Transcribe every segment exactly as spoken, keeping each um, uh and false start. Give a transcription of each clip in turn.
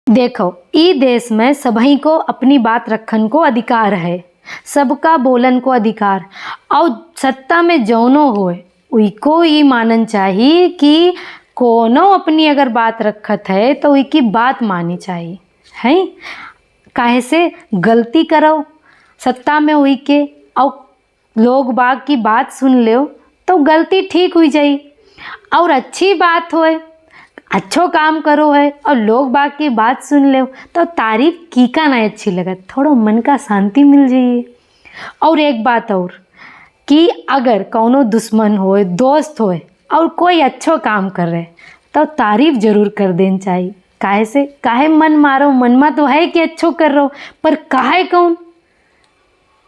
देखो, ई देश में सबही को अपनी बात रखन को अधिकार है, सबका बोलन को अधिकार। और सत्ता में जौनो होए, उइको ई मानन चाही कि कोनो अपनी अगर बात रखत है तो उइकी बात मानी चाही, है? काहे से गलती करो सत्ता में उइके, और लोग बाग की बात सुन लेओ तो गलती ठीक हुई जाई। और अच्छी बात होए, अच्छो काम करो है और लोग बाग की बात सुन लेओ तो तारीफ की का नहीं अच्छी लगत, थोड़ो मन का शांति मिल जाइए। और एक बात और कि अगर कौनो दुश्मन होए, दोस्त होए और कोई अच्छो काम कर रहे तो तारीफ जरूर कर देन चाहिए। काहे से, काहे मन मारो, मन मा तो है कि अच्छो कर रहो, पर काहे कौन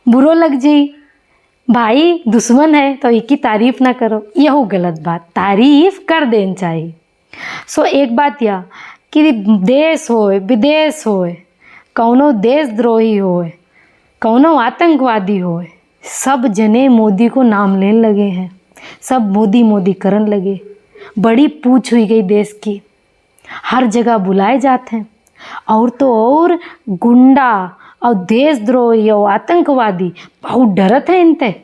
बुरो लग जाई। भाई दुश्मन है तो इकी तारीफ ना करो, यहू गलत बात, तारीफ कर देन चाहिए। सो एक बात या कि देश होए, विदेश होए, कौनो देशद्रोही होए, कौनो आतंकवादी होए, सब जने मोदी को नाम लेन लगे हैं, सब मोदी मोदी करन लगे। बड़ी पूछ हुई गई देश की, हर जगह बुलाए जात हैं। और तो और गुंडा और देशद्रोही और आतंकवादी बहुत डरत हैं इनते,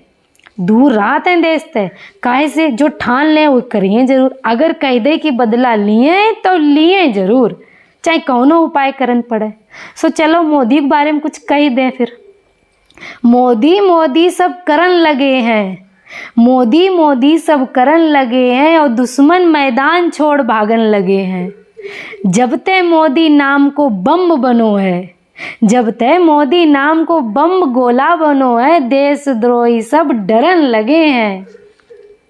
दूर रहत हैं देश ते। काहे से जो ठान ले वो करिए जरूर, अगर कह दे कि बदला लिए तो लिए जरूर, चाहे कौनो उपाय करन पड़े। सो चलो मोदी के बारे में कुछ कह दें फिर। मोदी मोदी सब करन लगे हैं, मोदी मोदी सब करन लगे हैं और दुश्मन मैदान छोड़ भागन लगे हैं। जब ते मोदी नाम को बम बनो है, जब ते मोदी नाम को बम गोला बनो है, देशद्रोही सब डरन लगे हैं।